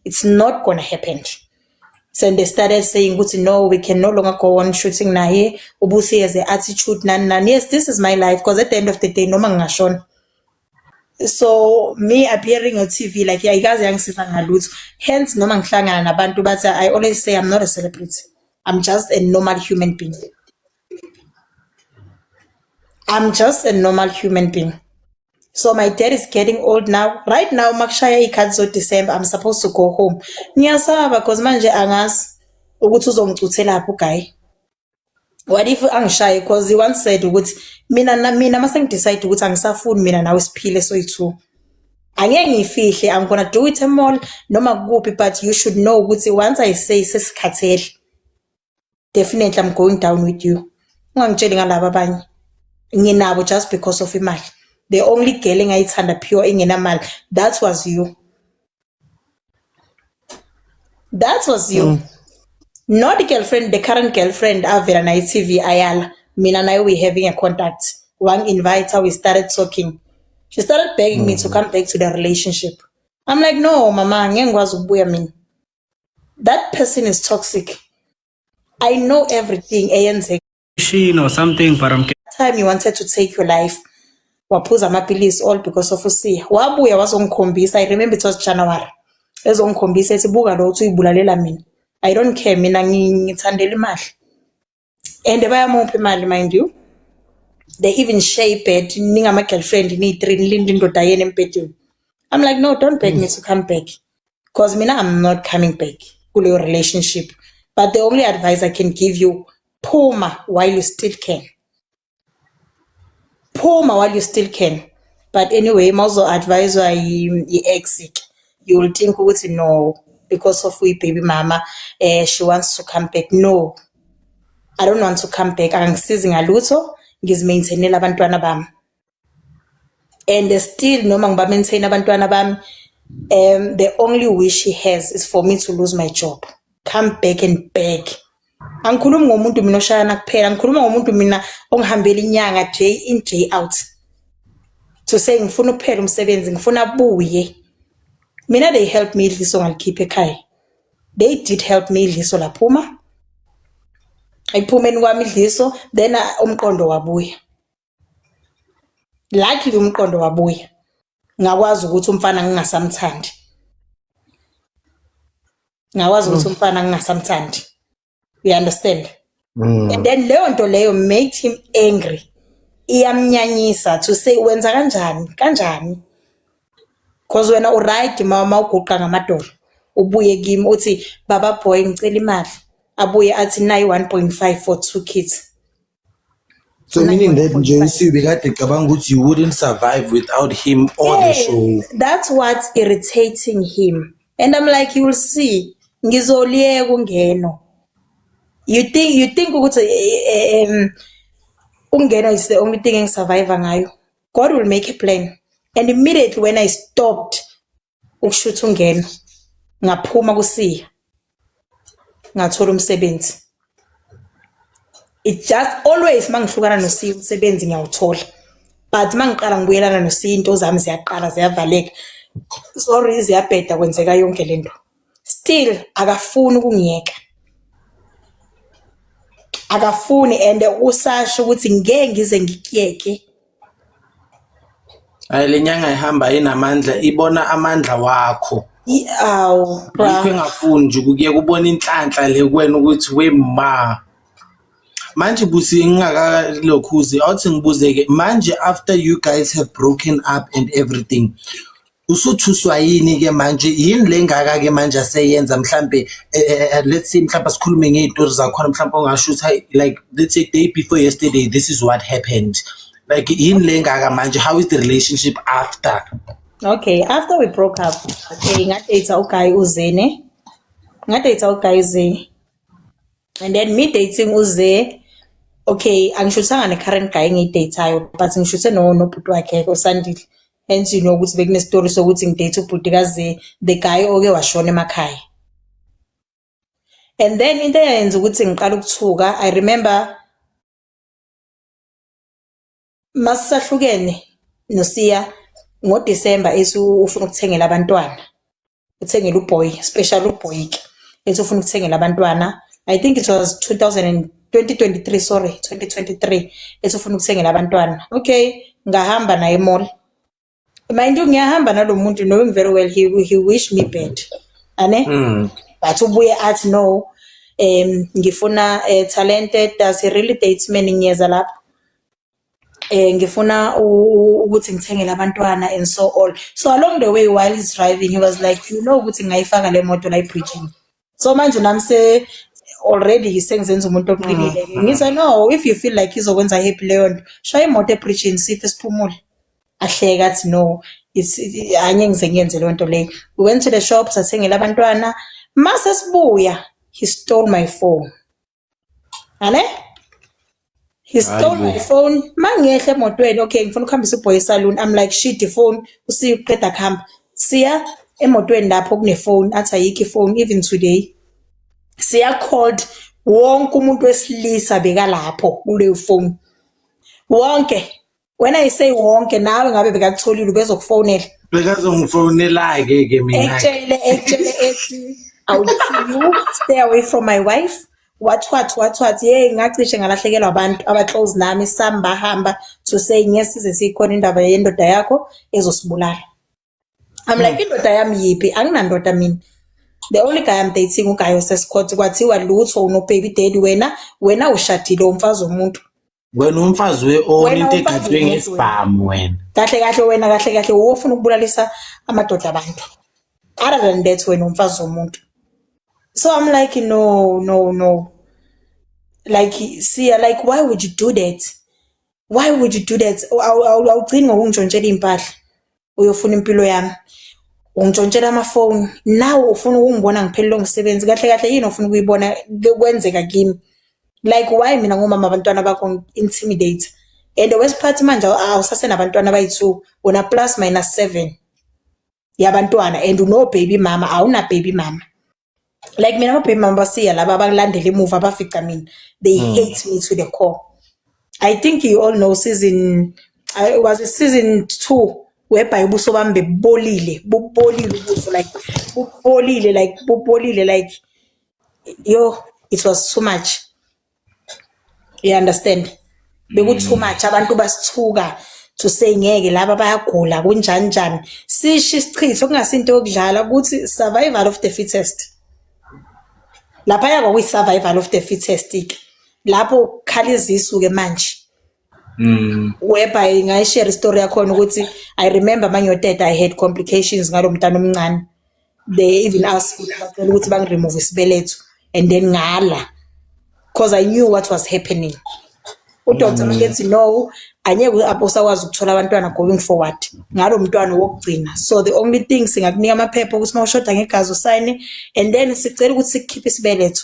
It's not gonna happen. So they started saying ukuthi no, we can no longer go on shooting naye. Ubusi has a attitude, nani nani. Yes, this is my life, because at the end of the day, noma ngingashona, so me appearing on TV, like, ayikaze yangisiza ngalutho. Hence noma ngihlangana nabantu bathi, I always say I'm not a celebrity, I'm just a normal human being. I'm just a normal human being. So my dad is getting old now. Right now, makushaya iy'khathi zo-December, I'm supposed to go home. Ngiyasaba because manje angazi ukuthi uzongicuthelaphi u-guy. What if angishaye? Because he once said ukuthi mina na mina mase ngi-decide ukuthi angisafuni mina nawe siphile soyi-two. Angeke ngiyifihle, I'm gonna do it e-mall noma kuphi, but you should know ukuthi once I say sesikhathele, definitely I'm going down with you. Ungangitsheli ngalaba abanye. Nginabo just because of imali. The only girl engayithanda pure ingenamali, that was you. That was you. Not the girlfriend, the current girlfriend avela naye TV ayala. Mina naye we having a contact. One invite her, we started talking. She started begging me to come back to the relationship. I'm like, "No, mama, ngeke ngikwazi ukubuya mina." That person is toxic. I know everything eyenzeka. Machine or something, but I'm Time you wanted to take your life. Waphuza amapilisi all because of uSiya. Wabuya wazongikhombisa, I remember it was January. Ezongikhombisa ethi buka lo uthi uyibulalela mina. I don't care, mina ngithandela imali. And bayamupha imali, mind you. They even share bed, ningama girlfriend niyi-three, nilinde indoda yenu embhedeni. I'm like, "No, don't beg me to come back. Because mina I'm not coming back kuleyo relationship. But the only advice I can give you, phuma while you still can. Phuma while you still can." But anyway, mawuzo-adviswa i-ex ke, you will think ukuthi no, because of uyi-baby mama, she wants to come back. No, I don't want to come back. Angisizi ngalutho, ngizi-maintainela abantwana bami. And still noma ngiba-maintain abantwana bami, the only wish he has is for me to lose my job. Come back and beg. Angikhulumi ngomuntu mina oshayana kuphela, ngikhuluma ngomuntu mina ongihambela inyanga day in, day out. To say ngifuna ukuphela umsebenzi, ngifuna abuye. Mina they help me idliso ngalikhipha ekhaya. They did help me, idliso laphuma. Ekuphumeni kwami idliso, then umqondo wabuya. Luckily umqondo wabuya. Ngakwazi ukuthi umfana ngingasamthandi. Ngakwazi ukuthi umfana ngingasamthandi. You understand? And then leyo nto leyo made him angry. Iyamnyanyisa to say wenza kanjani kanjani? Cause wena u-right mama, uguqa ngamadolo. Ubuye kimi uthi, "Baba boy, ngicela imali." Abuye athi nayi 1.5 for two kids. So meaning that nje uSiya bekade ecabanga ukuthi you wouldn't survive without him or the show. That's what's irritating him. And I'm like, "You will see. Ngizoliyeka ungeno." You think ukuthi ungeno is the only thing engi-survive ngayo. God will make a plan. And immediately when I stopped ukushutha ungeno, ngaphuma kuSiya. Ngathola umsebenzi. It just always mangihlukana noSiya umsebenzi ngiyawuthola. But mangiqala ngibuyelana noSiya, into zami ziyaqala ziyavaleka. Sorry, ziyabheda, kwenzeka yonke lento. Still akafuni ukungiyeka. Akafuni and usasho ukuthi ngeke ngize ngikuyeke. Hayi, le nyanga ihamba inamandla, ibona amandla wakho. Awu, bra. Yikho engafuni nje ukuyeka, ubona inhlanhla le kuwena ukuthi we ma. Manje Busi, ngingakalokhuzi, awuthi ngibuze-ke manje, after you guys have broken up and everything, usuthuswa yini-ke manje? Yini le ngaka-ke manje aseyenza? Mhlambe let's say mhlambe asikhulume ngey'tori zakhona, mhlambe ongasho ukuthi hayi, like let's say day before yesterday this is what happened. Like yini le ngaka manje? How is the relationship after? Okay, after we broke up, okay, nga-date u-guy uZene. Nga-date u-guy uZe. And then me dating uZe, okay, angishuthanga ne-current guy engiyi-date-ayo, but ngishuthe no nobhuti wakhe uSandile. Hence you know ukuthi bekune-story sokuthi ngi-date ubhuti kaZe, the guy oke washona emakhaya. And then into eyayenza ukuthi ngiqale ukuthuka, I remember masisahlukene noSiya ngoDisemba, ethi ufuna ukuthengela abantwana. Uthengele uboy, special uboy ke, ethi ufuna ukuthengela abantwana. I think it was 2000 and 2023, sorry, 2023, ethi ufuna ukuthengela abantwana. Okay, ngahamba naye emall. Mind you, ngiyahamba nalo muntu knowing very well he wish me bad, ane? But ubuye athi no, ngifuna talented, does he really date many? Ngiyeza lapho, ngifuna ukuthi ngithengele abantwana and so all. So along the way, while he's driving, he was like, "You know ukuthi ngayifaka le moto la ebridgini." So manje nami se already sengizenza umuntu oqinile, ngithi, "No, if you feel like izokwenza happy leyo nto, shaya imoto ebridgini, sife siphumule." Ahleka, athi no, it's anye ngize ngiyenze leyo nto leyo. We went to the shop, sathengela abantwana. Mase sibuya, he stole my phone, ane? He stole Hayibo. my phone. Mangehla emotweni, okay, ngifuna ukuhambisa uboy esalon. I'm like, "Shit, ifone." Usiqeda kuhamba, siya emotweni lapho kunefone, athi ayikho ifone. Even today, siya called wonke umuntu wesilisa bekalapho kuleyo phone, wonke. When I say wonke, nawe ngabe bekakutholile, ubezokufonela. Bekazongifonela-ke ke mina. Ekutshele ethi, "I will kill you, stay away from my wife," what what what what. Yey, ngacishe ngalahlekelwa abantu aba-close nami. Sami bahamba to say ngiyesize, sikhona indaba yendoda yakho ezosibulala. I'm like, "Indoda yami yiphi? Anginandoda mina. The only guy I'm dating uguy oseScott." Kwathiwa lutho, uno-baby daddy wena, wena ushadile, umfazi womuntu. Wena umfazi we-own Wena into umfazi egadwe womuntu. Ngesibhamu wena. Kahle kahle wena, kahle kahle wofuna ukubulalisa amadoda abantu. Other than that, wena umfazi womuntu. So I'm like, "No, no, no." Like, siya, like, why would you do that? Why would you do that? Awugcini ngokungishontshela iy'mpahla, uyofuna impilo yami, ungishontshela amafoni, nawe ufuna ukungibona ngiphelelwe umsebenzi. Kahle kahle yini ofuna ukuyibona kwenzeka kimi? Like, why mina ngomama abantwana bakho intimidate? And wesiphathi manje awusasenabantwana abayi-two, una plus minus seven yabantwana and uno baby mama, awuna baby mama. Like mina, ama-baby mama basiya laba abakulandela emuva abafica mina, they hate me to the core. I think you all know season, I was it season 2, whereby ubuso bami bebubolile, bubolile ubuso, like bubolile, like bubolile, like yo, it was too much, you understand? Beku too much, abantu basithuka to say ngeke laba bayagula, kunjani njani, sisho isichitho kungasinto yokudlala ukuthi survival of the fittest. Laphaya kwakuyi-survival of the fittest ke lapho, khala izisu-ke manje, whereby ngayishare istory yakhona ukuthi I remember mangiyoteta, I had complications ngalo mntana omncane. They even asked ukuthi bacela ukuthi bangiremove isibeletho and then ngala because I knew what was happening. Udoctor makethi no, angeke usakwazi ukuthola abantwana going forward ngalo mntwana wokugcina, so the only thing singakunika amaphepha ukuthi uma ushoda ngegazi usayine and then sicela ukuthi sikukhiphe isibeletho.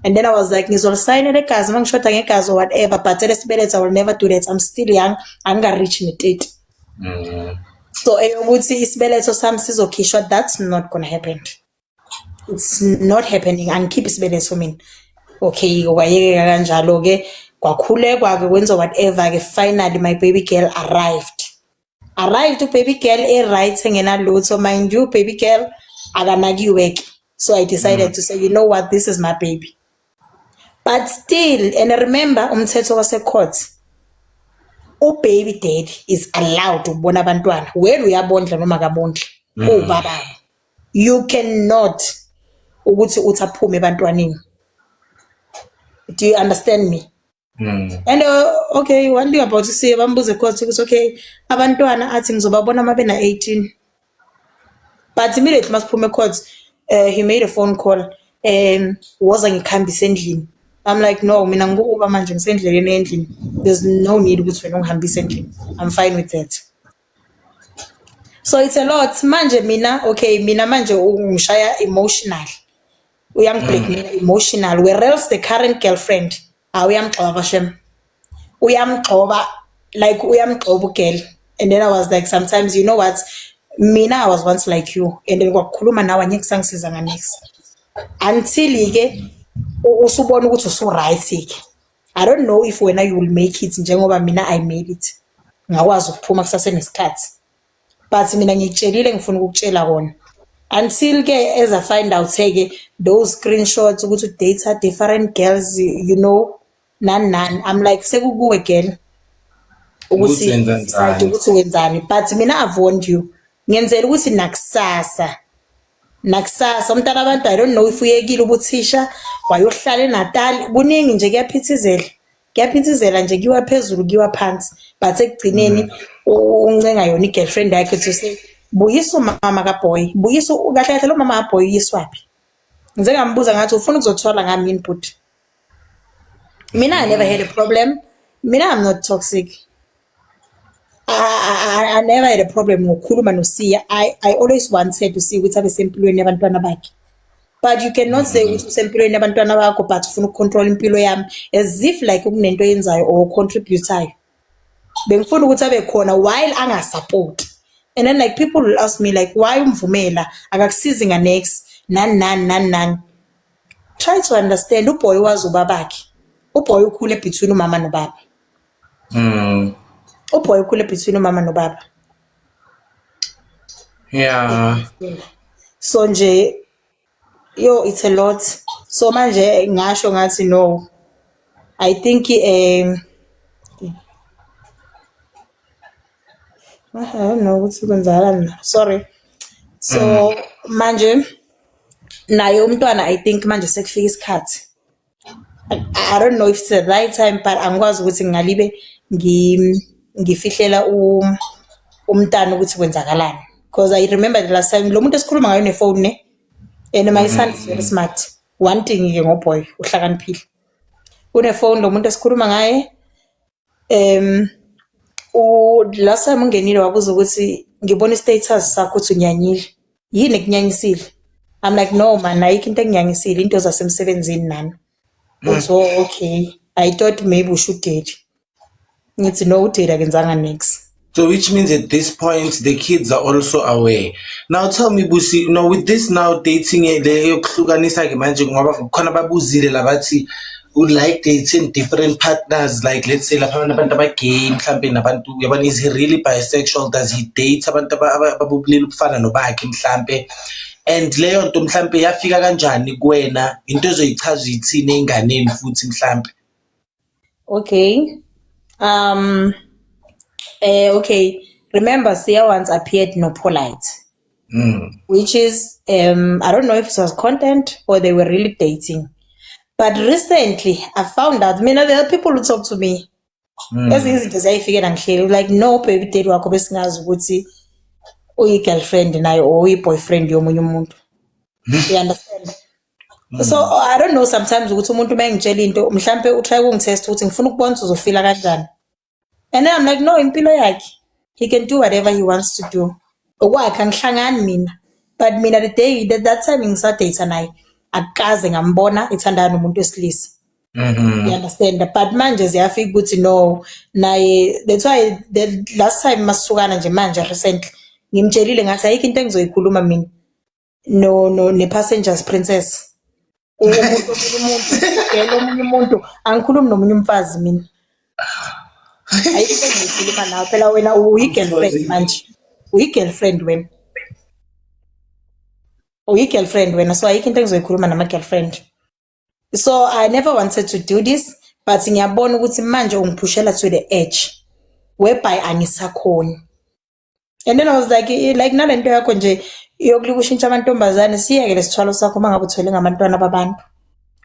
And then I was like, "Ngizolisayinela egazi uma ngishoda ngegazi or whatever, but elesibeletho I will never do that. I'm still young, angika-reach ne-30." So eyokuthi isibeletho sami sizokhishwa, that's not gonna happen, it's not happening, angikhiphi isibeletho mina. Okay, kwayekeka kanjalo-ke, kwakhulekwa-ke, kwenza whatever-ke. Finally my baby girl arrived. Arrived ubaby girl e-right, engenalutho. Mind you, baby girl akanakiwe-ke, so I decided to say, "You know what, this is my baby." But still, and remember umthetho wase-court, ubaby daddy is allowed ukubona abantwana wena uyabondla noma akabondli, uwubababo. You cannot ukuthi uthi aphume ebantwaneni. Do you understand me? And okay, one thing about siye bambuze court ukuthi okay, abantwana, athi ngizobabona uma bena 18. But immediately masiphume ecourt, he made a phone call, woza ngikhambise endlini. I'm like, "No, mina ngikuba manje ngisendleleni endlini. There's no need ukuthi wena ungihambise endlini. I'm fine with that." So it's a lot manje mina. Okay, mina manje ungishaya emotional, uyangiblackmail emotional, whereas the current girlfriend awuyamgxoba shem, uyamgxoba, like uyamgxoba ugirl. And then I was like, sometimes, you know what, mina I was once like you and then kwakukhuluma nawe angeke sangisiza nganext until ke usubona ukuthi usu-right ke. I don't know if wena you will make it njengoba mina I made it, ngakwazi ukuphuma kusasenesikhathi, but mina ngikutshelile, ngifuna ukukutshela kona. Until ke as I find out ke those screenshots ukuthi u-date different girls, nani nani. I'm like, sekukuwe, girl, ukuthi ukuthi wenza decide njani. Ukuthi wenzani. But mina I've warned you, ngenzela ukuthi nakusasa, nakusasa umntana abantu, I don't know if uyekile ubuthisha wayohlala eNatal. Kuningi nje, kuyaphithizela, kuyaphithizela nje, kuyiwa phezulu, kuyiwa phansi, but ekugcineni uncenga yona i-girlfriend yakhe to say, "Buyisa umama kaboy, buyisa." Kahle kahle lo mama kaboy uyiswaphi? Ngize ngambuza ngathi, "Ufuna ukuzothola ngami yini, bhuti?" Mina I never had a problem. Mina I'm not toxic. I never had a problem ngokukhuluma noSiya. I always wanted to see ukuthi abe sempilweni yabantwana bakhe. But you cannot say ukuthi usempilweni yabantwana bakho but ufuna ukucontrol impilo yami as if like kunento oyenzayo or contributayo. Bengifuna ukuthi abe khona while angasupport. And then like people will ask me like, "Why umvumela, akakusizi nga next, nani nani nani nani?" Try to understand, uboy wazi ubabakhe. Uboy ukhule between umama nobaba. Uboy ukhule between umama nobaba. So nje, yo, it's a lot. So manje ngasho ngathi no, I think I don't know ukuthi kwenzakalani la. Sorry. So manje naye umntwana, I think manje sekufika isikhathi. I don't know if it's the right time, but angikwazi ukuthi ngingalibe ngifihlela umntana ukuthi kwenzakalani, because I remember the last time lo muntu esikhuluma ngayo nefone ne, and my son is very smart. One thing ke ngoboy, uhlakaniphile. Unefone lo muntu esikhuluma ngaye. U last time ungenile wabuza ukuthi, "Ngibona i-status sakho ukuthi unyanyile, yini ekunyanyisile?" I'm like, "No man, ayikho into enginyanyisile, into zasemsebenzini nani." Uthi, "Oh, okay, I thought maybe usho udaddy." Ngithi, "No, udaddy akenzanga nix." So which means at this point the kids are also aware. Now tell me, Busi, with this now dating le yokuhlukanisa ke manje, ngoba khona babuzile labathi would like dating different partners, like let's say lapha abantu abagay mhlambe nabantu yabona, is he really bisexual? Does he date abantu ababobulili obufana nobakhe mhlambe? And leyo nto mhlambe yafika kanjani kuwena, into ezoyichaza uyithini ey'nganeni futhi mhlambe? Okay. Okay. Remember, Sia once appeared no Polite, which is I don't know if it was content or they were really dating. But recently I found out, I mean, there are people who talk to me. Ezinye izinto ziyayifikela ngihleli like, "No, baby daddy wakho besingazi ukuthi uyi-girlfriend naye or uyi-boyfriend yomunye umuntu." You understand? So I don't know sometimes ukuthi umuntu uma engitshela into, mhlampe utry ukungitest ukuthi ngifuna ukubona ukuthi uzofila kanjani. And then I'm like, "No, impilo yakhe. He can do whatever he wants to do. Okwakhe, angihlangani mina." But mina the day that time ngisadate naye, akukaze ngambona ethandana nomuntu wesilisa. You understand? But manje ziyafika ukuthi no, naye, that's why the last time masisukana nje manje recently, ngimtshelile ngathi ayikho into engizoyikhuluma mina no ne-passengers princess. Umuntu omunye umuntu, vele omunye umuntu, angikhulumi nomunye umfazi mina. Ayikho into engizoyikhuluma nawe phela, wena uyi-girlfriend manje. Uyi-girlfriend wena. Uyi-girlfriend wena, so ayikho into engizoyikhuluma nama-girlfriend. So I never wanted to do this, but ngiyabona ukuthi manje ungiphushela to the edge whereby angisakhoni. And then I was like, like nalento yakho nje yokulika ushintsha amantombazane, siyeke lesithwalo sakho uma ngabe uthwele ngabantwana babantu.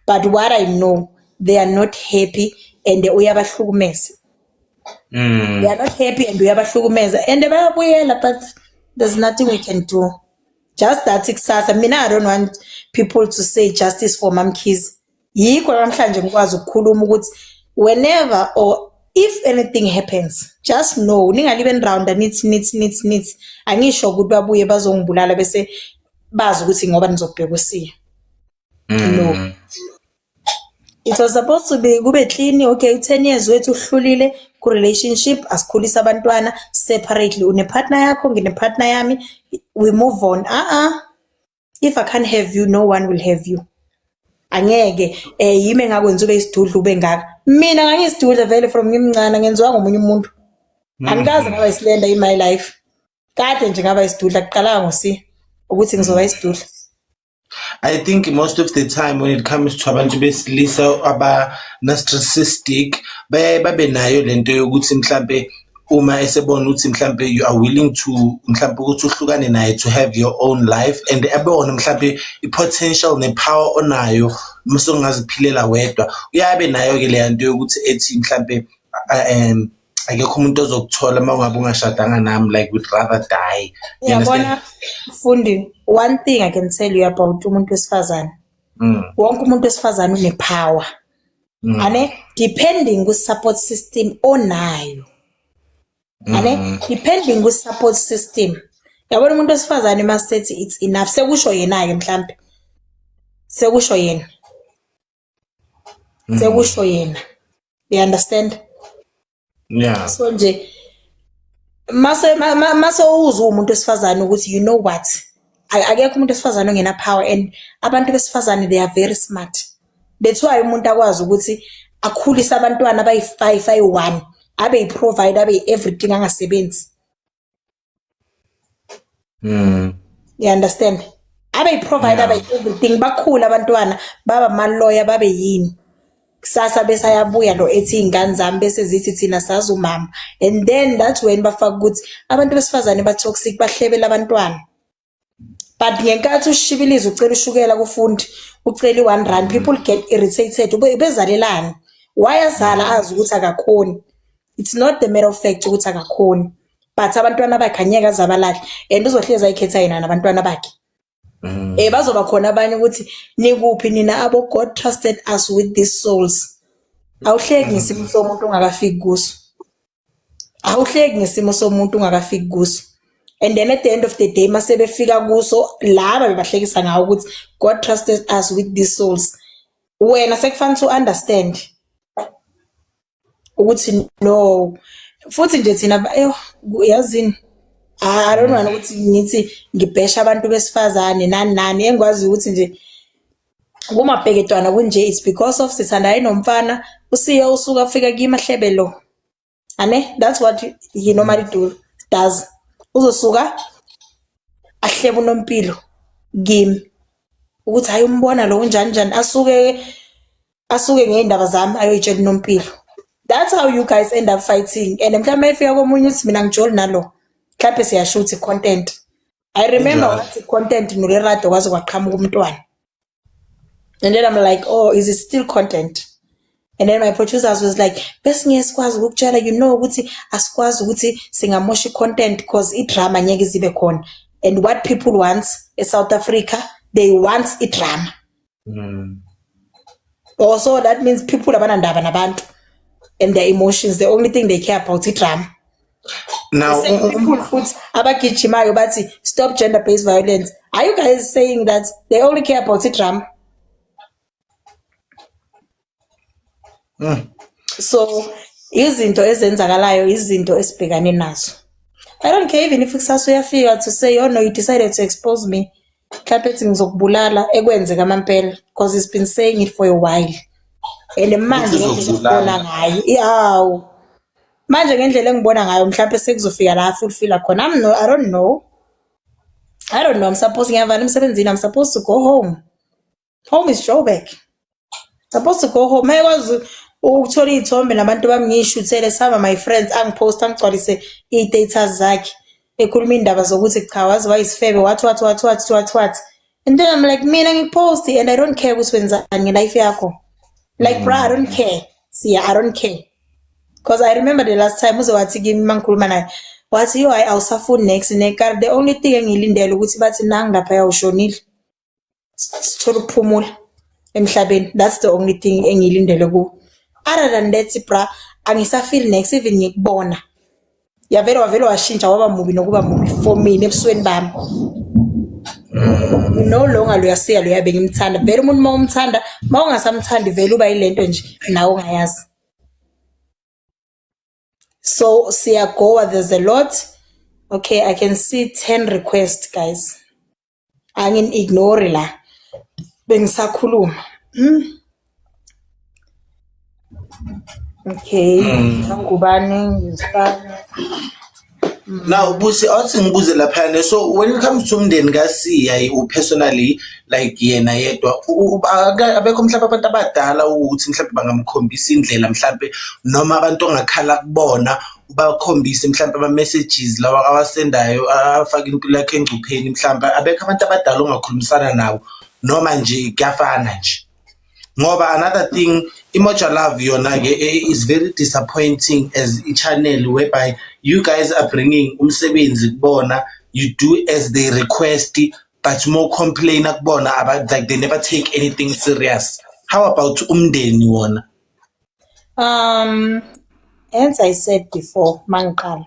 But what I know, they are not happy and uyabahlukumeza. They are not happy and uyabahlukumeza and bayabuyela, but there's nothing we can do. Just that kusasa mina I don't want people to say, "Justice for Mamkhize." Yikho namhlanje ngikwazi ukukhuluma ukuthi whenever or if anything happens, just know ningalibe nirounda nithi nithi nithi nithi, angisho ukuthi babuye bazongibulala bese bazi ukuthi ngoba nizobheka uSiya. No. It was supposed to be kube clean, okay, 10 years wethu uhlulile ku relationship, asikhulisa abantwana separately. Une partner yakho, ngine partner yami, we move on. Ah ah. If I can't have you, no one will have you. Angeke yimi engakwenza ube isidudla ube ngaka. Mina ngangiyisidudla vele from ngimncane, ngenziwa ngomunye umuntu. Angikaze ngaba islender in my life. Kade nje ngaba isidudla, kuqala ngoSiya. Ukuthi ngizoba isidudla. I think most of the time when it comes to abantu besilisa aba narcissistic, bayaye babe nayo lento yokuthi mhlambe uma esebona ukuthi mhlambe you are willing to mhlambe ukuthi uhlukane naye to have your own life, and ebona mhlambe i-potential ne-power onayo mase ungaziphilela wedwa, uyabe nayo ke leya nto yokuthi ethi mhlambe akekho umuntu ozokuthola uma ungabe ungashadanga nami, like we'd rather die. You understand? Uyabona Mfundi, one thing I can tell you about umuntu wesifazane. Wonke umuntu wesifazane une-power. Ane depending ku support system onayo. Ane depending ku support system. Yabona umuntu wesifazane masethi it's enough, sekusho yena ke mhlambe. Sekusho yena. Sekusho yena. You understand? Yeah. So nje mase uzwa umuntu wesifazane ukuthi you know what, akekho umuntu wesifazane ongena power, and abantu besifazane they are very smart. That's why umuntu akwazi ukuthi akhulise abantwana abayi-5 ayi-1, abe yi-provider, abe yi-everything, angasebenzi. You understand? Abe yi-provider, abe yi-everything, bakhule abantwana baba amaloya, babe yini. Kusasa bese ayabuya lo ethi iy'ngane zami, bese zithi thina sazi umama. And then that's when bafaka ukuthi abantu besifazane ba-toxic, bahlebela abantwana. But ngenkathi ushibiliza ucela ushukela kufundi, ucela i-1 rand, people get irritated. Ubezalelani? Wayazala azi ukuthi akakhoni. It's not the matter of fact ukuthi akakhoni, but abantwana bakhe angeke aze abalahle, and uzohlezi ayikhetha yena nabantwana bakhe. Bazoba khona abanye ukuthi nikuphi nina abo God trusted us with these souls. Awuhleki ngesimo somuntu ongakafiki kuso. Awuhleki ngesimo somuntu ongakafiki kuso. And then at the end of the day mase befika kuso laba bebahlekisa ngawo ukuthi God trusted us with these souls. Wena sekufanele to understand ukuthi no, futhi nje thina yazini, I don't want ukuthi ngithi ngibhesha abantu besifazane nani nani, engikwazi ukuthi nje kumabheketwana kunje, it's because of sithandane nomfana usiya usuka afika kimi ahlebe lo, ane that's what he normally does, uzosuka ahlebe uNompilo kimi ukuthi hayi umbona lo unjani njani, asuke ngeindaba zami ayoyitshela uNompilo. That's how you guys end up fighting. And mhlawumbe efika komunye uthi mina ngijoli nalo, mhlawumbe siyashoot content. I remember wathi content noLerato kwaze kwaqhamuka umntwana, and then I'm like, oh, is it still content? And then my producers was like, besingeke sikwazi ukukutshela, you know ukuthi asikwazi ukuthi singamosha i-content because i-drama ngeke zibe khona, and what people want e-South Africa, they want i-drama. Also that means people abanandaba nabantu and their emotions, the only thing they care about i-drama. Now, The same people futhi abagijimayo bathi stop gender based violence, are you guys saying that they only care about i-drama? So izinto ezenzakalayo, izinto esibhekane nazo, I don't care even if kusasa uyafika to say, oh no, you decided to expose me, mhlawumbe ethi ngizokubulala, ekwenzeka amampela, because he's been saying it for a while, and manje Uthi ngendlela uzokubulala. engibona ngayo, yawu, manje ngendlela engibona ngayo mhlawumbe sekuzofika la fulfill khona. I'm no, I don't know, I don't know. I'm supposed ngiyavala emsebenzini, I'm supposed to go home. Home is Joburg. Supposed to go home. Mayekwazi ukuthola iy'thombe nabantu bami ngiyishuthele, some of my friends, angipost angigcwalise iy'status zakhe ekhuluma iy'ndaba zokuthi cha waze wayisifebe, what what what what what what, and then I'm like, mina ngikupost and I don't care ukuthi wenzani ngelife yakho, like bra, I don't care, siya, I don't care, because I remember the last time uze wathi kimi mangikhuluma naye, wathi yo hayi awusafuni next nekar, the only thing engiyilindele ukuthi bathi nangi lapha yawushonile, sithola ukuphumula emhlabeni, that's the only thing engiyilindele kuwo. Other than that bra, angisafeel next even ngikubona, yavele wavele washintsha waba mubi nokuba mubi for mina ebusweni bami. No longer loya siya loya bengimthanda. Vele umuntu uma umthanda, uma ungasamthandi vele uba yilento nje nawe ungayazi. So siyagoa, there's a lot. Okay, I can see 10 requests, guys. Angini-ignore la, bengisakhuluma. Okay, ngubani ngizifana Now Busi, awuthi ngibuze laphayana, so when it comes to umndeni kaSiya, personally, like yena yedwa, abekho mhlawumbe abantu abadala ukuthi mhlawumbe bangamkhombisa indlela, mhlawumbe noma abantu ongakhala kubona, ubakhombise mhlawumbe ama-messages lawa awasendayo afake impilo yakhe engcupheni? Mhlawumbe abekho abantu abadala ongakhulumisana nabo, noma nje kuyafana nje? Ngoba another thing, iMoja Love yona-ke is very disappointing as i-channel whereby you guys are bringing umsebenzi kubona, you do as they request, but more complain kubona about, like, they never take anything serious. How about umndeni wona? As I said before, mangiqala,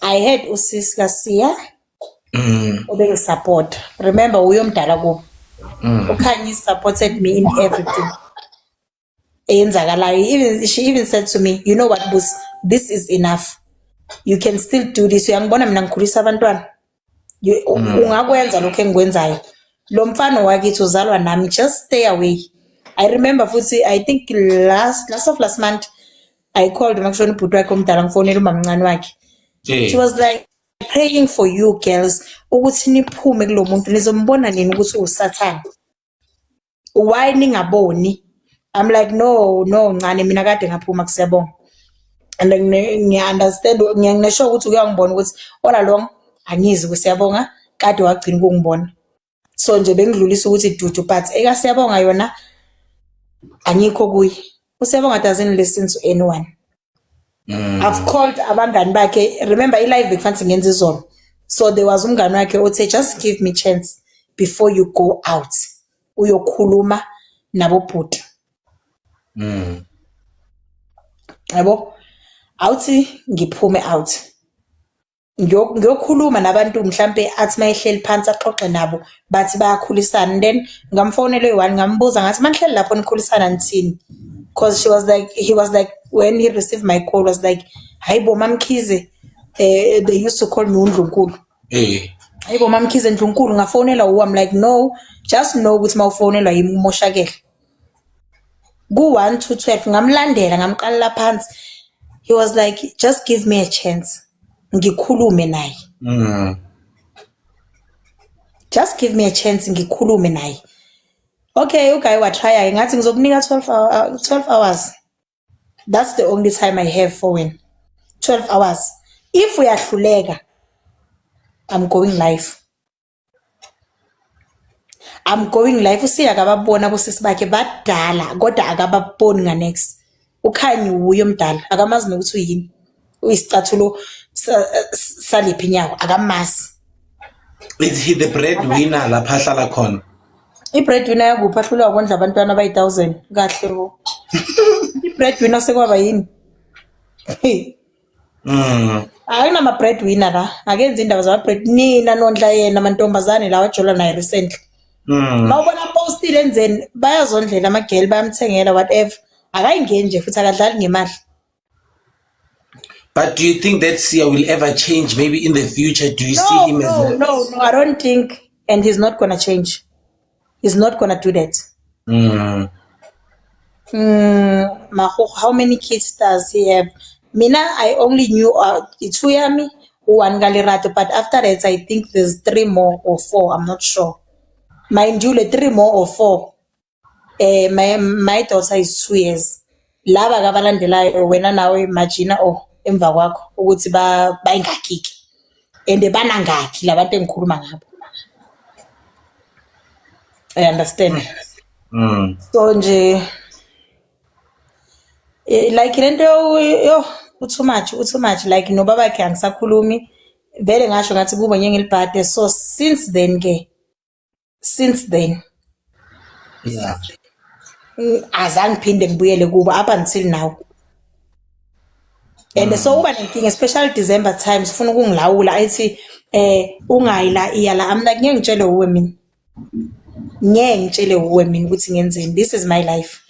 I had usisi kaSiya obengi-support. Remember, uyomdala kubo. UKhanyi supported me in everything eyenzakalayo. Even she even said to me, "You know what, Bus, this is enough. You can still do this. Uyangibona mina ngikhulisa abantwana. Ungakwenza lokho engikwenzayo. Lo mfana wakithi uzalwa nami, just stay away." I remember futhi, I think last last of last month, I called makushona ubhuti wakhe omdala, ngifonela umamncane wakhe. She was like, "Praying for you girls ukuthi niphume kulo muntu, nizombona nini ukuthi usathane. Why ningaboni?" I'm like, No, ncane, mina kade ngaphuma kusiyabonga." And ngiya-understand, ngiyanesho ukuthi uyangibona ukuthi all along angizi kusiyabonga, kade wagcina ukungibona. So nje bengidlulisa ukuthi dudu, but ekasiyabonga yona angikho kuye. USiyabonga doesn't listen to anyone. I've called abangani bakhe. Remember, i-live bekufanele ngenze izolo. So there was umngani wakhe othe, "Just give me chance before you go out. Uyokhuluma nabobhuti." Yabo? Awuthi ngiphume out. Ngiyokhuluma nabantu, mhlampe athi mayehleli phansi axoxe nabo, bathi bayakhulisana. Then ngamfonela oyi-one, ngambuza ngathi, "Manihleli lapho nikhulisana nithini?" Because she was like he was like, when he received my call, was like, "Hayi bo, Mamkhize." They used to call me uNdlunkulu. "Hayi bo, Mamkhize, Ndlunkulu, ngafonela uwe." I'm like, "No, just know ukuthi mawufonelwa yimi umoshakele." Ku-1 to 12 ngamlandela, ngamqalela phansi. He was like, "Just give me a chance ngikhulume naye. Just give me a chance ngikhulume naye." Okay, u-guy wa-try-a, ngathi ngizokunika 12 hour, 12 hours. That's the only time I have for wena. 12 hours. If uyahluleka, I'm going live. I'm going live. Usiya akababona abosisi bakhe badala, kodwa akababoni nga-next. Ukhanyi wuye omdala, akamazi nokuthi uyini. Uyisicathulo saliphi inyawo, akamazi. Is he the breadwinner lapha ahlala khona? I-breadwinner yakuphi, ahluleka ukondla abantwana abayi-1000 kahle bo? I-breadwinner sekwaba yini? Hey. Akunama breadwinner la, akenzi indaba zama-bread. Nina nondla yena, amantombazane lawa ajola naye recently. Mawubona postile enzeni, bayazondlela amageli, bayamthengela whatever. Akayingeni nje futhi akadlali ngemali. But do you think that Sia will ever change maybe in the future? Do you No, see him no, as a no, I don't think, and he's not gonna change. He's not gonna do that. Magogo, how many kids does he have? Mina, I only knew two yami, one Galerato, but after that, I think there's three more or four. I'm not sure. Mind you, the three more or four. My daughter is 2 years. Laba kabalandelayo wena nawe imagine, oh, emva kwakho ukuthi ba bayingakhi ke and banangakhi labantu engikhuluma ngabo. I understand. So nje like lento yo u-too much, u-too much. Like nobabakhe angisakhulumi vele, ngasho ngathi kubo ngeke ngilibhade. So since then ke, since then azange ngiphinde ngibuyele kubo up until now. And so uba nenkinga, especially December times, ufuna ukungilawula, athi ungayi la, iya la. I'm like, "Ngeke ngitshele uwe mina, ngeke ngitshele uwe mina ukuthi ngenzeni. This is my life.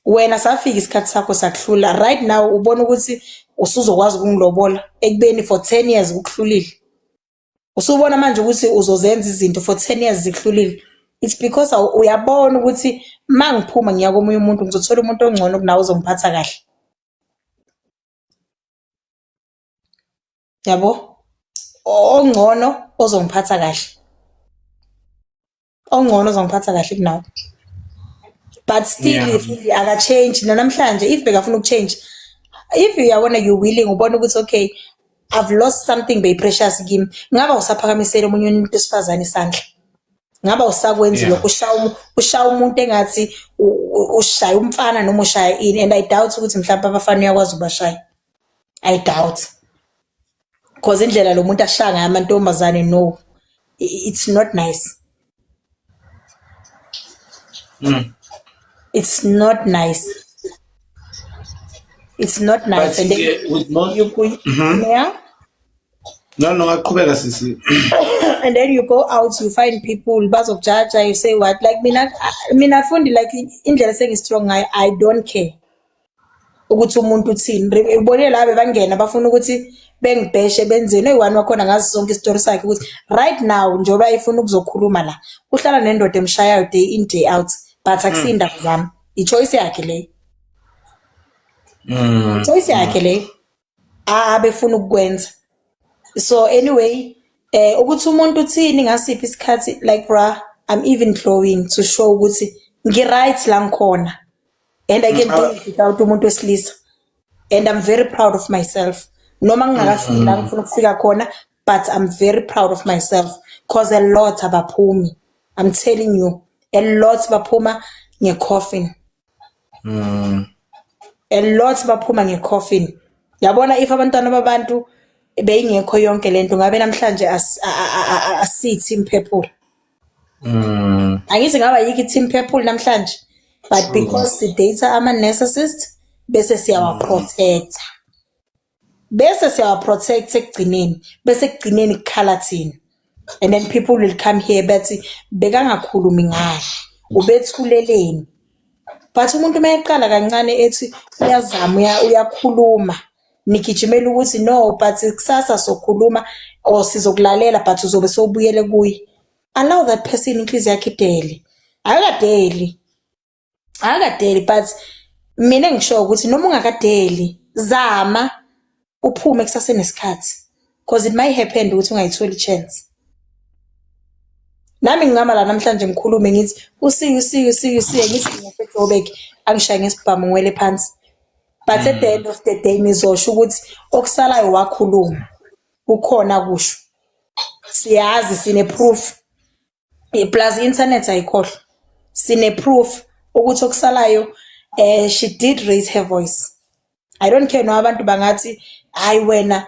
Wena safika isikhathi sakho sakuhlula. Right now ubona ukuthi usuzokwazi ukungilobola ekubeni for 10 years kukuhlulile. Usubona manje ukuthi uzozenza izinto, for 10 years zikuhlulile. It's because uyabona ukuthi uma ngiphuma ngiya komunye umuntu, ngizothola umuntu ongcono kunawe, uzongiphatha kahle." Yabo, ongcono ozongiphatha kahle, ongcono ozongiphatha kahle kunawe, but still futhi aka-change nanamhlanje. If bekafuna uku-change, if uyabona you willing, ubona ukuthi okay, I've lost something beyi-precious kimi, ngaba usaphakamisela omunye umuntu wesifazane isandla, ngaba usakwenzi lokho, ushaya ushaya umuntu engathi ushaya umfana noma ushaya ini. And I doubt ukuthi mhlawumbe abafana uyakwazi ukubashaya. I doubt, because indlela lo muntu ashaya ngayo amantombazane, no, it's not nice. It's not nice, it's not nice. But And then with most you go, yeah. No, aqhubeka, sisi. And then you go out, you find people bazokujaja, you say what, like mina fundi, like indlela sengi-strong ngayo, I don't care ukuthi umuntu uthini. Ubone la bebangena bafuna ukuthi bengibheshe, benzeni. Oyi-one wakhona ngazi sonke isitori sakhe ukuthi right now njengoba efuna ukuzokhuluma la, uhlala nendoda emshayayo day in, day out, but akusiyindaba zami, i-choice yakhe leyo. Choice yakhe leyo abefuna ukukwenza. So anyway, ukuthi umuntu uthini ngasiphi isikhathi, like bra, I'm even glowing to show ukuthi ngi-right la ngikhona and I can do it without umuntu wesilisa, and I'm very proud of myself noma ngingakafiki la ngifuna ukufika khona, but I'm very proud of myself 'cause a lot abaphumi. I'm telling you, a lot baphuma nge-coffin. A lot baphuma nge-coffin. Yabona, if abantwana babantu beyingekho yonke lento, ngabe namhlanje asiyi team purple. Angithi ngaba yikho i-team purple namhlanje, but because si-date ama-narcissist bese siyawa-protecta, bese siyawa-protect ekugcineni, bese ekugcineni kukhala thina, and then people will come here bethi bekangakhulumi ngani, ubethuleleni. But umuntu uma eqala kancane ethi uyazama, uyakhuluma, nigijimela ukuthi no, but kusasa sokhuluma or sizokulalela, but uzobe sowubuyele kuye. Allow that person inhliziyo yakhe idele. Akakadeli, akakadeli, but mina engisho ukuthi noma ungakadeli, zama uphume kusasenesikhathi, because it might happen ukuthi ungayitholi chance. Nami ngingama la namhlanje ngikhulume ngithi usiye, usiye, usiye, usiye, ngithi ngiseJoburg, angishaye ngesibhamu ngiwele phansi, but at the end of the day nizosho ukuthi okusalayo wakhuluma, kukhona kusho, siyazi, sine proof, plus internet ayikhohlwa, sine proof ukuthi okusalayo she did raise her voice. I don't care no abantu bangathi hayi wena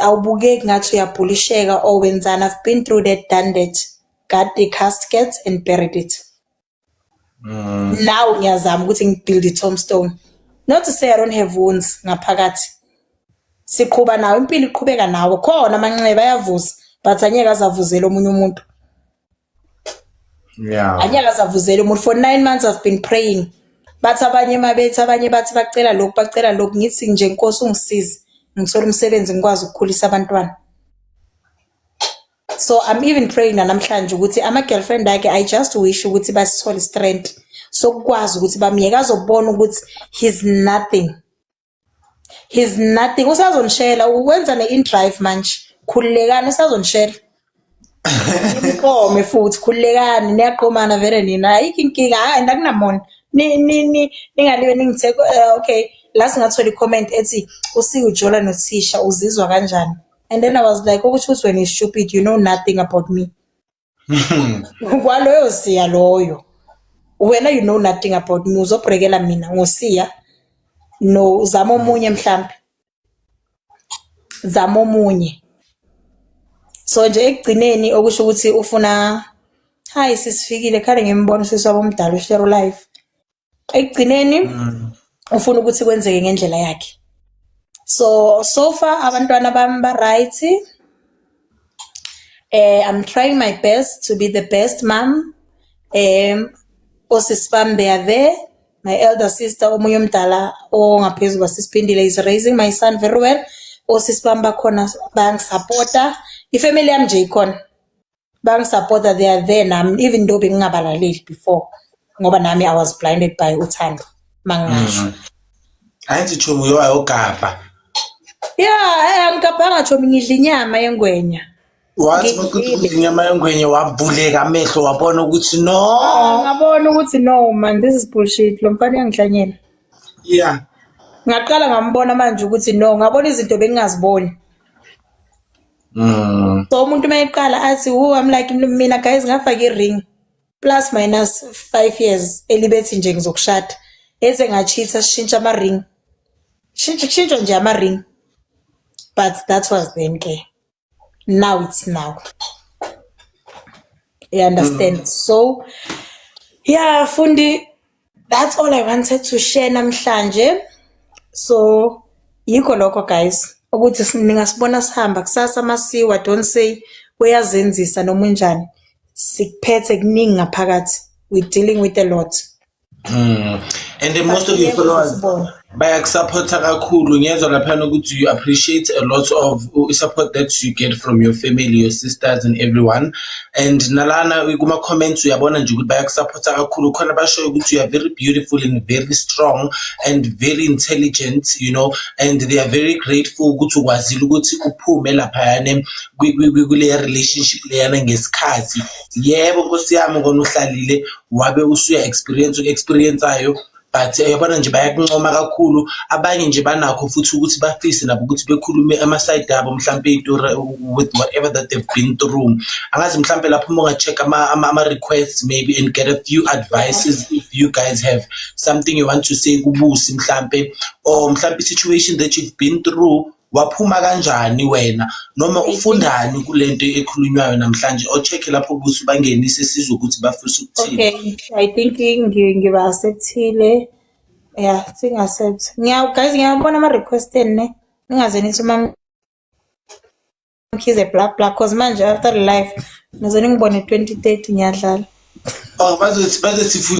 awubukeki ngathi uyabhulisheka or wenzani. I've been through that, done that, got the casket and buried it. Now ngiyazama ukuthi ngi-build i-tombstone. Not to say I don't have wounds ngaphakathi. Siqhuba nawo, impilo iqhubeka nawo, khona amanxeba ayavuza, but angeke azavuzela omunye umuntu. Angeke azavuzela umuntu. For 9 months I've been praying. Bathi abanye mabethi, abanye bathi bacela lokhu, bacela lokhu, ngithi nje, "Nkosi, ungisize ngithole umsebenzi, ngikwazi ukukhulisa abantwana." So I'm even praying namhlanje ukuthi ama-girlfriend akhe, I just wish ukuthi basithole strength sokukwazi ukuthi bamyeke, azobona ukuthi he's nothing, he's nothing. Usazonishela, ukwenza ne-inDrive manje. Khululekani, usazonishela nimqome futhi. Khululekani, niyaqomana vele nina, ayikho inkinga. Hayi, and akunamona. Ningalibe ningithe okay la singathola i-comment ethi usike ujola nothisha, uzizwa kanjani? And then I was like, okusho ukuthi wena is stupid, you know nothing about me. Kwaloyo siya loyo, wena you know nothing about me, uzobrekela mina ngosiya. No, zama omunye mhlambe, zama omunye. So nje ekugcineni okusho ukuthi ufuna, hayi, sisifikile khale ngimbona usisi wabo omdala ushare live. Ekugcineni ufuna ukuthi kwenzeke ngendlela yakhe. So so far abantwana bami ba right. I'm trying my best to be the best mom. Osisi bami, they are there. My elder sister, omunye omdala ongaphezulu kwasisiphindile, is raising my son very well. Osisi bami bakhona, bayangisupporta. I-family yami nje ikhona, bangisupporta, they are there nami, even though bengingabalaleli before, ngoba nami I was blinded by uthando, mangingasho. Angithi chomi, uye wayogabha. Yeah, angikaphanga, chomi, ngidla inyama yengwenya. Wathi makuthi Ngidlile. Udla inyama yengwenye, wavuleka amehlo, wabona ukuthi no. Ngabona ukuthi no man, this is bullshit, lo mfana uyangihlanyela. Ngaqala ngambona manje ukuthi no, ngabona izinto bengingaziboni. So umuntu uma eqala athi wu, I'm like, mina guys, ngafaka i-ring plus minus 5 years elibethi nje ngizokushada, eze ngachitha, sishintsha ama-ring, shintsha kushintshwa nje ama-ring, but that was then ke. Now it's now, you understand? So yeah, fundi, that's all I wanted to share namhlanje. So yikho lokho guys, ukuthi ningasibona sihamba kusasa masiwa, don't say uyazenzisa noma unjani, sikuphethe kuningi ngaphakathi, we dealing with a lot. And then most of your But followers sibona. Bayakusupporta kakhulu. Ngiyezwa laphana ukuthi you appreciate a lot of support that you get from your family, your sisters and everyone. And nalana kuma comments uyabona nje ukuthi bayakusupporta kakhulu. Khona bashoyo ukuthi you are very beautiful and very strong and very intelligent, and they are very grateful ukuthi ukwazile ukuthi uphume laphayana kuleya relationship leyana ngesikhathi. Yebo, Nkosi yami, kona uhlalile wabe usuya experience uku-experience-ayo, but uyabona nje bayakuncoma kakhulu. Abanye nje banakho futhi ukuthi bafise nabo ukuthi bekhulume ama-side abo, mhlampe iy'tori with whatever that they've been through. Angazi mhlampe lapho uma unga-check ama-requests maybe and get a few advices, if you guys have something you want to say kuBusi mhlampe, or mhlampe i-situation that you've been through, waphuma kanjani wena, noma ufundani kulento ekhulunywayo namhlanje, o-check lapho ukuthi bangenise sizwe ukuthi bafisa ukuthini. Okay, I think ngiba-acceptile. Yeah, singa-accept. Ngiya guys, ngiyabona ama-request enu ne. Ningaze nithi uma Mkhize bla bla, cause manje after the live nize ningibone 2030 ngiyadlala. Oh, bazothi bazothi.